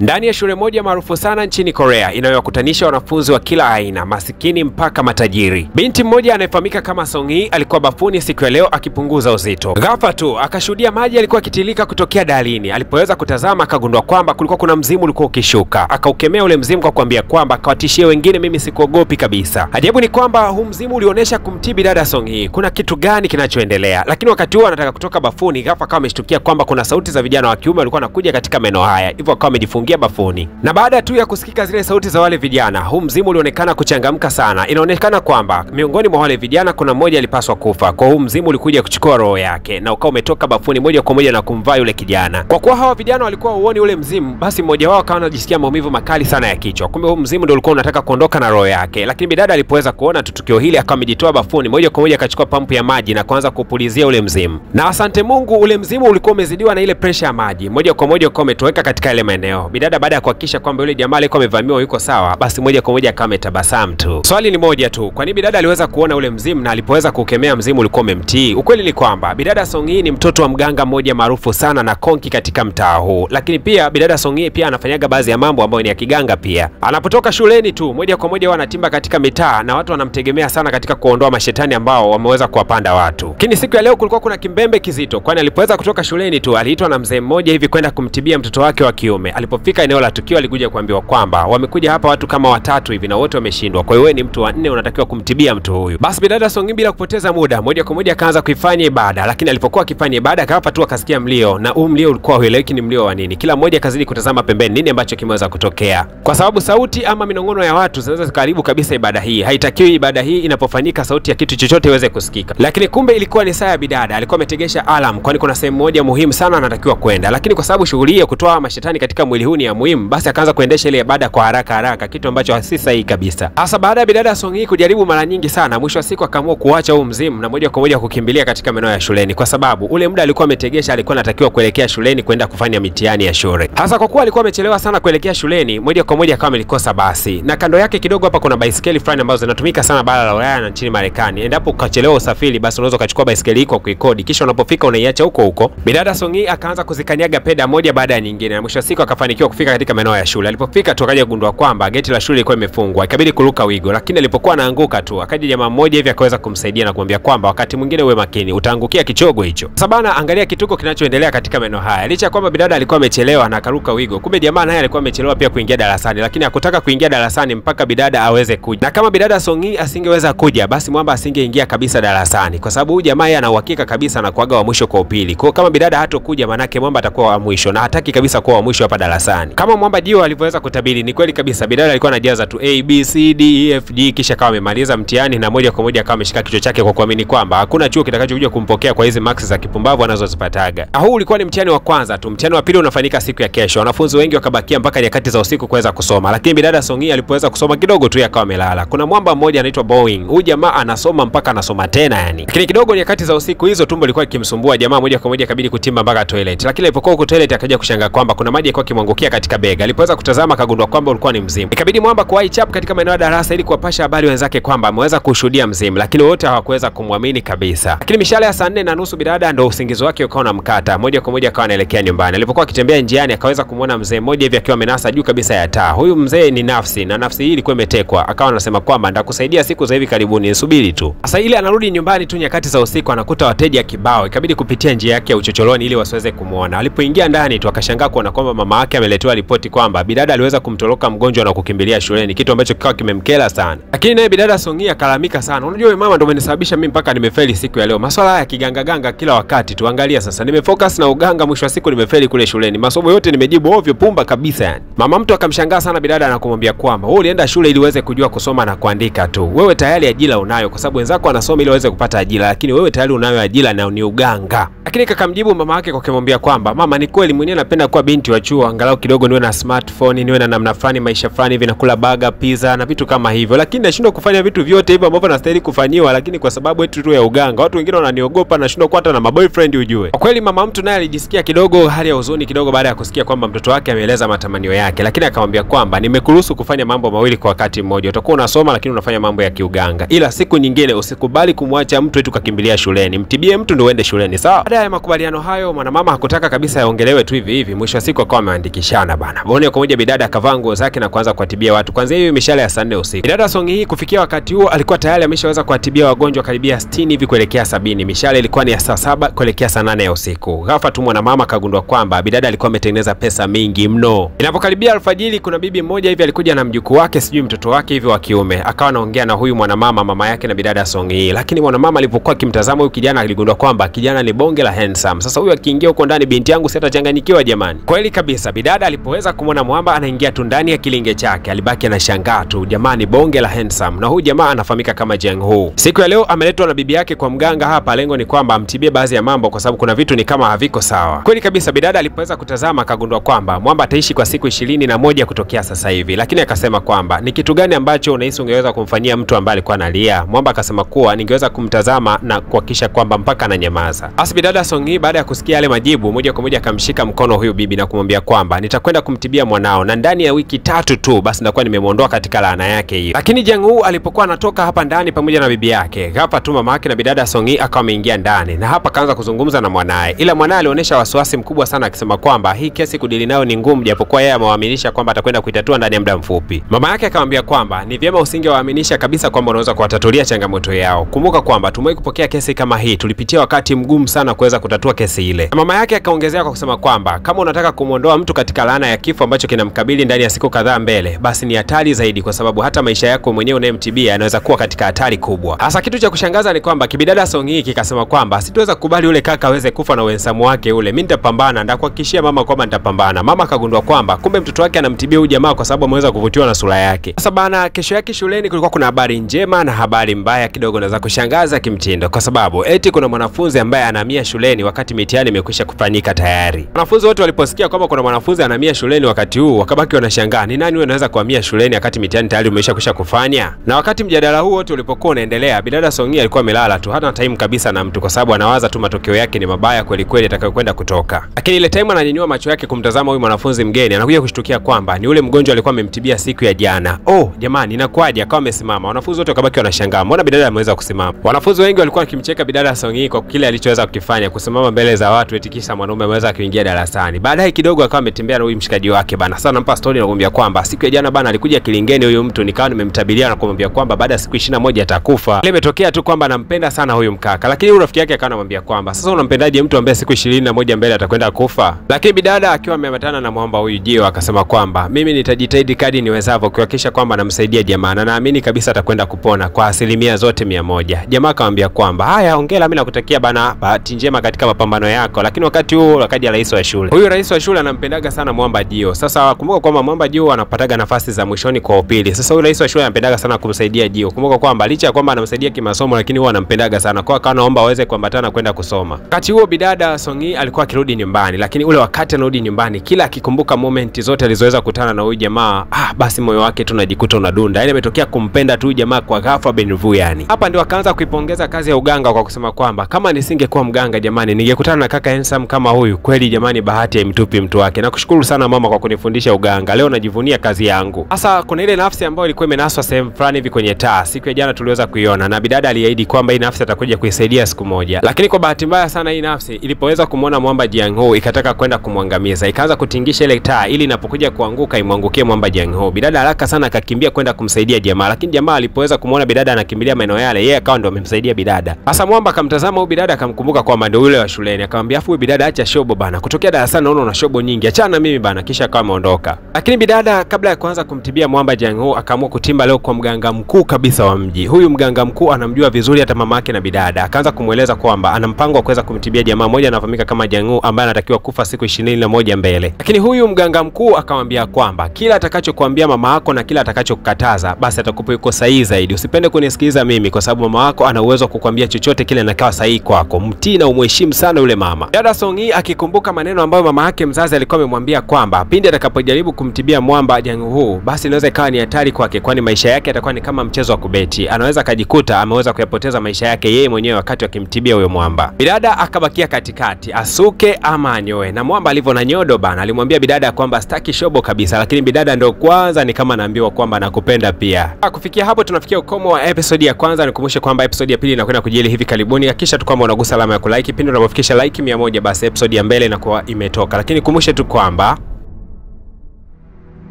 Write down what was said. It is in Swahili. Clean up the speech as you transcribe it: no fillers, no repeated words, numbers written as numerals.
Ndani ya shule moja maarufu sana nchini Korea inayowakutanisha wanafunzi wa kila aina, masikini mpaka matajiri. Binti mmoja anayefahamika kama Song-hee alikuwa bafuni siku ya leo akipunguza uzito. Ghafla tu akashuhudia maji alikuwa akitilika kutokea dalini. Alipoweza kutazama akagundua kwamba kulikuwa kuna mzimu ulikuwa ukishuka. Akaukemea ule mzimu kwa kuambia kwamba akawatishie wengine, mimi sikuogopi kabisa. Ajabu ni kwamba huu mzimu ulionyesha kumtibi dada Song-hee. Kuna kitu gani kinachoendelea? Lakini wakati huo anataka kutoka bafuni, ghafla akawa ameshtukia kwamba kuna sauti za vijana wa kiume walikuwa wanakuja katika maeneo haya. Hivyo akawa amejifungia bafuni. Na baada tu ya kusikika zile sauti za wale vijana, huu mzimu ulionekana kuchangamka sana. Inaonekana kwamba miongoni mwa wale vijana kuna mmoja alipaswa kufa. Kwa huu mzimu ulikuja kuchukua roho yake na ukawa umetoka bafuni moja kwa moja na kumvaa yule kijana. Kwa kuwa hawa vijana walikuwa uone ule mzimu, basi mmoja wao akawa anajisikia maumivu makali sana ya kichwa. Kumbe huu mzimu ndio ulikuwa unataka kuondoka na roho yake. Lakini bidada alipoweza kuona tukio hili akawa amejitoa bafuni moja kwa moja akachukua pampu ya maji na kuanza kupulizia ule mzimu. Na asante Mungu ule mzimu ulikuwa umezidiwa na ile pressure ya maji. Moja kwa moja ukawa umetoweka katika ile maeneo. Bidada baada ya kuhakikisha kwamba yule jamaa alikuwa amevamiwa yuko sawa, basi moja kwa moja akawa ametabasamu tu. Swali ni moja tu, kwa nini bidada aliweza kuona ule mzimu na alipoweza kukemea mzimu ulikuwa umemtii? Ukweli ni kwamba bidada Song-hee ni mtoto wa mganga mmoja maarufu sana na konki katika mtaa huu. Lakini pia bidada Song-hee pia anafanyaga baadhi ya mambo ambayo ni ya kiganga pia. Anapotoka shuleni tu moja kwa moja wanatimba katika mitaa na watu wanamtegemea sana katika kuondoa mashetani ambao wameweza kuwapanda watu. Lakini siku ya leo kulikuwa kuna kimbembe kizito, kwani alipoweza kutoka shuleni tu aliitwa na mzee mmoja hivi kwenda kumtibia mtoto wake wa kiume. Alipofika eneo la tukio alikuja kuambiwa kwamba wamekuja hapa watu kama watatu hivi na wote wameshindwa. Kwa hiyo wewe ni mtu wa nne unatakiwa kumtibia mtu huyu. Basi bidada Song-hee bila kupoteza muda moja kwa moja akaanza kuifanya ibada. Lakini alipokuwa akifanya ibada akafa tu akasikia mlio, na huu mlio ulikuwa hueleweki ni mlio wa nini. Kila mmoja akazidi kutazama pembeni nini ambacho kimeweza kutokea. Kwa sababu sauti ama minong'ono ya watu zinaweza zikaribu kabisa ibada hii. Haitakiwi ibada hii inapofanyika sauti ya kitu chochote iweze kusikika. Lakini kumbe ilikuwa ni saa ya bidada, alikuwa ametegesha alarm kwani kuna sehemu moja muhimu sana anatakiwa kwenda. Lakini kwa sababu shughuli ya kutoa mashetani katika mwili huu ni ya muhimu, basi akaanza kuendesha ile ibada kwa haraka haraka, kitu ambacho si sahihi kabisa. Hasa baada ya bidada Song-hee kujaribu mara nyingi sana, mwisho wa siku akaamua kuacha huu mzimu na moja kwa moja kukimbilia katika maeneo ya shuleni, kwa sababu ule muda alikuwa ametegesha alikuwa anatakiwa kuelekea shuleni kwenda kufanya mitihani ya shule. Hasa kwa kuwa alikuwa amechelewa sana kuelekea shuleni, moja kwa moja akawa amelikosa basi. Na kando yake kidogo hapa kuna baisikeli fulani ambazo zinatumika sana bara la Ulaya na nchini Marekani. Endapo ukachelewa usafiri, basi unaweza ukachukua baisikeli kwa kuikodi, kisha unapofika unaiacha huko huko. Bidada Song-hee akaanza kuzikanyaga peda moja baada ya nyingine, na mwisho wa siku akafanikiwa kufika katika maeneo ya shule. Alipofika tu akaja kugundua kwamba geti la shule lilikuwa imefungwa, ikabidi kuruka wigo. Lakini alipokuwa anaanguka tu akaja jamaa mmoja hivi akaweza kumsaidia na kumwambia kwamba wakati mwingine uwe makini, utaangukia kichogo hicho. Sasa bana, angalia kituko kinachoendelea katika maeneo haya. Licha kwamba bidada alikuwa amechelewa na akaruka wigo, kumbe jamaa naye alikuwa amechelewa pia kuingia darasani, lakini hakutaka kuingia darasani mpaka bidada aweze kuja. Na kama bidada Song-hee asingeweza kuja, basi mwamba asingeingia kabisa darasani, kwa sababu huyu jamaa yeye ana uhakika kabisa anakuaga wa mwisho kwa upili. Kwa kama bidada hatokuja, manake mwamba atakuwa wa mwisho, na hataki kabisa kuwa wa mwisho hapa darasani. Kama mwamba Jio alivyoweza kutabiri, ni kweli kabisa bidada alikuwa anajaza tu A B C D E F G, kisha akawa amemaliza mtihani na moja kwa moja akawa ameshika kichwa chake kwa kuamini kwamba hakuna chuo kitakachokuja kumpokea kwa hizi marks za kipumbavu anazozipataga. Huu ulikuwa ni mtihani wa kwanza tu. Mtihani wa pili unafanyika siku ya kesho. Wanafunzi wengi wakabakia mpaka nyakati za usiku kuweza kusoma, lakini bidada Song-hee alipoweza kusoma kidogo tu akawa amelala. Kuna mwamba mmoja anaitwa Boeing. Huyu jamaa anasoma mpaka anasoma tena yani. Lakini kidogo nyakati za usiku hizo tumbo lilikuwa likimsumbua jamaa, moja kwa moja ikabidi kutimba mpaka toilet. Lakini alipokuwa huko toilet akaja kushangaa kwamba kuna maji yalikuwa yakimwangukia katika bega. Alipoweza kutazama akagundua kwamba ulikuwa ni mzimu. Ikabidi mwamba kuwahi chap katika maeneo ya darasa ili kuwapasha habari wenzake kwamba ameweza kushuhudia mzimu, lakini wote hawakuweza kumwamini kabisa. Lakini mishale ya saa 4:30 bidada ndo usingizi wake ukawa unamkata. Moja kwa moja akawa anaelekea nyumbani. Alipokuwa akitembea njiani akaweza kumuona mzee mmoja hivi akiwa amenasa juu kabisa ya taa. Huyu mzee ni nafsi na nafsi hii ilikuwa imetekwa. Akawa anasema kwamba nitakusaidia siku za hivi karibuni, subiri tu. Sasa ile anarudi nyumbani tu nyakati za usiku anakuta wateja kibao. Ikabidi kupitia njia yake ya uchochoroni ili wasiweze kumuona. Alipoingia ndani tu akashangaa kuona kwamba mama yake ameletewa ripoti kwamba bidada aliweza kumtoroka mgonjwa na kukimbilia shuleni, kitu ambacho kikawa kimemkera sana. Lakini naye bidada Song-hee akalalamika sana. Unajua wewe mama ndio umenisababisha mimi mpaka nimefeli siku ya leo. Masuala haya kiganga kila wakati tu. Angalia sasa nimefocus na uganga, mwisho wa siku nimefeli kule shuleni. Masomo yote nimejibu ovyo pumba kabisa yani. Mama mtu akamshangaa sana bidada na kumwambia kwamba wewe ulienda shule ili uweze kujua kusoma na kuandika tu. Wewe tayari ajira unayo, kwa sababu wenzako wanasoma ili waweze kupata ajira, lakini wewe tayari unayo ajira na ni uganga. Lakini kakamjibu mama yake kwa kumwambia kwamba mama, ni kweli mwenyewe napenda kuwa binti wa chuo, angalau kidogo niwe na smartphone, niwe na namna fulani maisha fulani hivi, nakula baga, pizza na vitu kama hivyo, lakini nashindwa kufanya vitu vyote hivyo ambavyo nastahili kufanyiwa, lakini kwa sababu eti tu ya uganga watu wengine wananiogopa, nashindwa kuwa hata na maboyfriend ujue. Kwa kweli mama mtu naye alijisikia kidogo hali ya huzuni kidogo baada ya kusikia kwamba mtoto wake ameeleza matamanio yake. yake, lakini akamwambia kwamba nimekuruhusu kufanya mambo mawili kwa wakati mmoja. Utakuwa unasoma lakini unafanya mambo ya kiuganga. Ila siku nyingine usikubali kumwacha mtu eti ukakimbilia shuleni. Mtibie mtu ndio uende shuleni, sawa? Baada ya makubaliano hayo, mwanamama hakutaka kabisa yaongelewe tu hivi hivi. Mwisho wa siku akawa ameandikishana bana. Moja kwa moja bidada akavaa nguo zake na kuanza kuwatibia watu. Kwanza hiyo mishale ya saa 4 usiku. Bidada Song Hee kufikia wakati huo alikuwa tayari ameshaweza kuwatibia wagonjwa karibia 60 hivi kuelekea 70. Mishale ilikuwa ni ya saa 7 kuelekea saa 8 ya usiku. Ghafla tu mwanamama akagundua kwamba bidada alikuwa ametengeneza pesa mingi mno. Inapokaribia alfajiri, kuna bibi mmoja hivi alikuja na mjukuu wake, sijui mtoto wake hivi wa kiume. Akawa anaongea na huyu mwanamama, mama yake na bidada Song Hee. Lakini mwanamama alipokuwa akimtazama huyu kijana aligundua kwamba kijana ni bonge la handsome. Sasa huyu akiingia huko ndani, binti yangu sitachanganyikiwa jamani. Kweli kabisa, bidada alipoweza kumwona mwamba anaingia tu ndani ya kilinge chake, alibaki anashangaa tu, jamani, bonge la handsome. Na huyu jamaa anafahamika kama Jang Ho. Siku ya leo ameletwa na bibi yake kwa mganga hapa, lengo ni kwamba amtibie baadhi ya mambo kwa sababu kuna vitu ni kama haviko sawa. Kweli kabisa, bidada alipoweza kutazama akagundua kwamba mwamba ataishi kwa siku 21 kutokea sasa hivi. Lakini akasema kwamba ni kitu gani ambacho unahisi ungeweza kumfanyia mtu ambaye alikuwa analia? Mwamba akasema kuwa ningeweza kumtazama na kuhakikisha kwamba mpaka ananyamaza. Basi bidada Song Hee baada ya kusikia yale majibu, moja kwa moja akamshika mkono huyu bibi na kumwambia kwamba nitakwenda kumtibia mwanao na ndani ya wiki 3 tu basi nitakuwa nimemuondoa katika laana yake hiyo. Lakini Jang Ho alipokuwa anatoka hapa ndani pamoja na bibi yake, ghafla tu mama yake na bidada Song Hee akawa ameingia ndani na hapa kaanza kuzungumza na mwanae. Ila mwanae alionyesha wasiwasi mkubwa sana akisema kwamba hii kesi kudili nayo ni ngumu, japokuwa yeye amewaaminisha kwamba atakwenda kuitatua ndani ya muda mfupi. Mama yake akamwambia kwamba ni vyema usingewaaminisha kabisa kwamba unaweza kuwatatulia changamoto yao. Kumbuka kwamba tumewahi kupokea kesi kama hii, tulipitia wakati mgumu sana kuweza kutatua kesi ile. Na mama yake akaongezea kwa kusema kwamba kama unataka kumuondoa mtu katika laana ya kifo ambacho kinamkabili ndani ya siku kadhaa mbele, basi ni hatari zaidi kwa sababu hata maisha yako mwenyewe unayemtibia yanaweza kuwa katika hatari kubwa. Hasa kitu cha kushangaza ni kwamba kibidada Song Hee kikasema kwamba sitoweza kukubali ule kaka aweze kufa na wensamu wake ule. Mimi nitapambana, ndakuhakikishia mama kwamba nitapambana. Mama akagundua kwamba kumbe mtoto wake anamtibia huyu jamaa kwa sababu ameweza kuvutiwa na sura yake. Sasa bana, kesho yake shuleni kulikuwa kuna habari njema na habari mbaya kidogo na za kushangaza kimtindo, kwa sababu eti kuna mwanafunzi ambaye anahamia shuleni wakati mitihani imekwisha kufanyika tayari. Wanafunzi wote waliposikia kwamba kuna mwanafunzi anahamia shuleni wakati huu, wakabaki wanashangaa ni nani huyu anaweza kuhamia shuleni wakati mitihani tayari umeshakwisha kufanya. Na wakati mjadala huu wote ulipokuwa unaendelea, bidada Song Hee alikuwa amelala tu, hana time kabisa na mtu, kwa sababu anawaza tu matokeo yake ni mabaya kweli kweli atakayokwenda kutoka. Lakini ile time ananyanyua macho yake kumtazama huyu mwanafunzi mgeni, anakuja kushtukia kwamba ni ule mgonjwa alikuwa amemtibia siku ya jana. Oh jamani, inakuwaje? Akawa amesimama. Wanafunzi wote wakabaki wanashangaa, mbona bidada ameweza kusimama? Wanafunzi wengi walikuwa wakimcheka bidada Song Hee kwa kile alichoweza kukifanya, kusimama mbele za watu eti kisha mwanaume ameweza kuingia darasani. Baadaye kidogo akawa ametembea na huyu mshikaji wake bana. Sasa nampa story na kumwambia kwamba siku ya jana bana alikuja kilingeni huyu mtu, nikawa nimemtabiria na kumwambia kwamba baada ya siku 21 atakufa. Ile imetokea tu kwamba anampenda sana huyu mkaka. Lakini huyu rafiki yake akawa anamwambia kwamba sasa unampendaje mtu ambaye siku 21 mbele atakwenda kufa? Lakini bidada akiwa ameambatana na mwamba huyu Jio akasema kwamba mimi nitajitahidi kadri niwezavyo kuhakikisha kwamba namsaidia jamaa na naamini kabisa atakwenda kupona kwa asilimia zote 100. Jamaa akamwambia kwamba haya, hongera, mimi nakutakia bana bahati njema katika mapambano yako. Lakini wakati huo akaja rais wa shule. Huyu rais wa shule anampendaga sana mwamba Jio. Sasa kumbuka kwamba mwamba Jio anapataga nafasi za mwishoni kwa upili. Sasa huyu rais wa shule anampendaga sana kumsaidia Jio. Kumbuka kwamba licha ya kwamba anamsaidia kimasomo, lakini huwa anampendaga sana. Kwa hiyo anaomba aweze kuambatana kwenda kusoma. Wakati huo bidada Song Hee alikuwa akirudi nyumbani, lakini ule wakati anarudi nyumbani kila akikumbuka moment zote alizoweza kutana na huyu jamaa, basi moyo wake tu unajikuta unadunda. Yaani ametokea kumpenda tu jamaa kwa ghafla benvu yani. Hapa ndio akaanza kuipongeza kazi ya uganga kwa kusema kwamba kama nisingekuwa mganga jamani, ningekutana na kaka handsome kama huyu. Kweli jamani, bahati haimtupi mtu wake. Nakushukuru sana mama kwa kunifundisha uganga. Leo najivunia kazi yangu. Sasa kuna ile nafsi ambayo ilikuwa imenaswa sehemu fulani hivi kwenye taa. Siku ya jana tuliweza kuiona na bidada aliahidi kwamba hii nafsi atakuja kuisaidia siku moja. Lakini kwa bahati mbaya sana hii nafsi ilipoweza kumuona mwamba Jang Ho ikataka kwenda kumwangamiza. Ikaanza kutingisha ile taa ili inapokuja kuanguka imwangukie mwamba Jang Ho. Bidada haraka sana akakimbia kwenda kumsaidia jamaa, lakini jamaa alipoweza kumuona bidada anakimbilia maeneo yale, yeye akawa ndo amemsaidia bidada. Sasa mwamba akamtazama huyu bidada akamkumbuka kwamba ndio yule wa shuleni. Akamwambia afu bidada, acha shobo bana, kutokea darasani naona una shobo nyingi, achana mimi bana. Kisha akawa ameondoka. Lakini bidada kabla ya kuanza kumtibia mwamba Jang Ho akaamua kutimba leo kwa mganga mkuu kabisa wa mji. Huyu mganga mkuu anamjua vizuri hata mama yake na bidada. Akaanza kumweleza kwamba ana mpango wa kuweza kumtibia jamaa mmoja anafahamika kama Jang Ho ambaye anatakiwa kufa siku 21 mbele. Lakini huyu mganga mkuu akamwambia kwamba kila atakachokuambia mama yako na kila atakachokukataza basi atakupa yuko sahihi zaidi. Usipende kunisikiliza mimi kwa sababu mama yako ana uwezo kukwambia chochote kile na kawa sahihi kwako. Mtii na umheshimu sana yule mama. Dada Song Hee akikumbuka maneno ambayo mama yake mzazi alikuwa amemwambia kwamba pindi atakapojaribu kumtibia mwamba Jang Ho basi inaweza ikawa ni hatari kwake, kwani maisha yake yatakuwa ni kama mchezo wa kubeti. Anaweza akajikuta ameweza kuyapoteza maisha yake yeye mwenyewe wakati akimtibia huyo mwamba. Bidada akabakia katikati, asuke ama anyoe. Na mwamba alivyo na nyodo bana, alimwambia bidada kwamba sitaki Hataki shobo kabisa, lakini bidada ndo kwanza ni kama anaambiwa kwamba nakupenda pia. Kufikia hapo tunafikia ukomo wa episode ya kwanza. Nikukumbushe kwamba episode ya pili inakwenda kujili hivi karibuni. Hakikisha tu kwamba unagusa alama ya kulike. Pindi unapofikisha like 100 basi episode ya mbele inakuwa imetoka. Lakini kukumbushe tu kwamba